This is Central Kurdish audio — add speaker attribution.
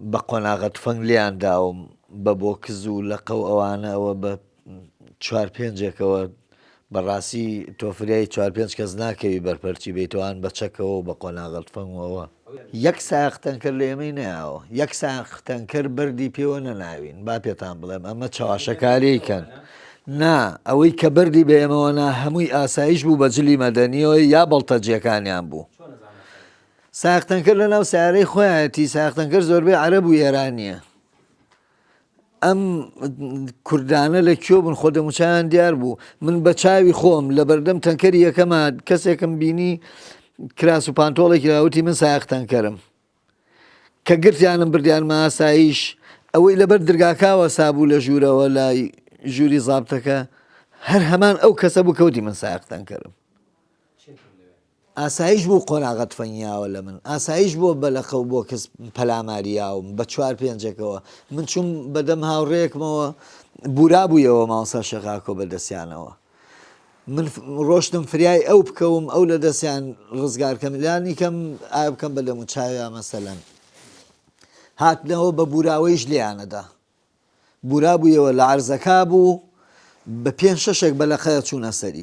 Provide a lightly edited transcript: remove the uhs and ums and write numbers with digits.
Speaker 1: بە قۆناغە تفەنگ لێیان داوم بە بۆکز و لەقە و ئەوانە ئەوە بە چوار پێنجێکەوە بەڕاستی تۆ فریای چوار پێنج کەس ناکەوی بەرپەرچی بیتوان بە چەکەوە و بە قۆناغە تفەنگ و ئەوە. یەک سایەق تەنکەر لە ئێمەی نەیاوە یەک سایەق تەنکەر بەردی پێوە نەناوین با پێتان بڵێم ئەمە چەواشەکاریی کەن نا ئەوەی کە بەردی بە ئێمەوە نا هەمووی ئاسایش بوو بە جلی مەدەنیەوە یا بەڵتەجیەکانیان بوو. سایەق تەنکەر لەناو سەیارەی خۆیەتی، سایەق تەنکەر زۆربەی عەرەب و ئێرانییە. ئەم کوردانە لە کوێ بوون خۆ دەموچاویان دیار بوو. من بە چاوی خۆم لە بەردەم تەنکەری یەکەما کەسێکم بینی کراس و پانتۆڵێکی لاوتی من سایەق تەنکەرم. کە گرتیانم بردیانمە ئاسایش ئەوەی لەبەر درگاکاوە سابوو لە ژوورەوە لای ژووری زابتەکە هەر هەمان ئەو کەسە بوو کەوتی من سایەق تەنکەرم. ئاسایش بوو قۆناغە تفەنگی یاوە لە من ئاسایش بووە بە لەقە و بۆکس پەلاماری یاوم بە چوار پێنجێکەوە من چووم بە دەم هاوڕێیەکمەوە بورابوویەوە مامۆستا شێخ ئاکۆ بە دەستیانەوە من ڕۆشتم فریای ئەو بکەوم ئەو لە دەستیان ڕزگار کەم لانی کەم ئایا بکەم بە دەم و چاویا مەسەلەن هاتنەوە بە بوراوەیش لێیانەدا بورابوویەوە لە عەرزەکا بوو بە پێنج شەشێک بە لەقەیە چوونە سەری.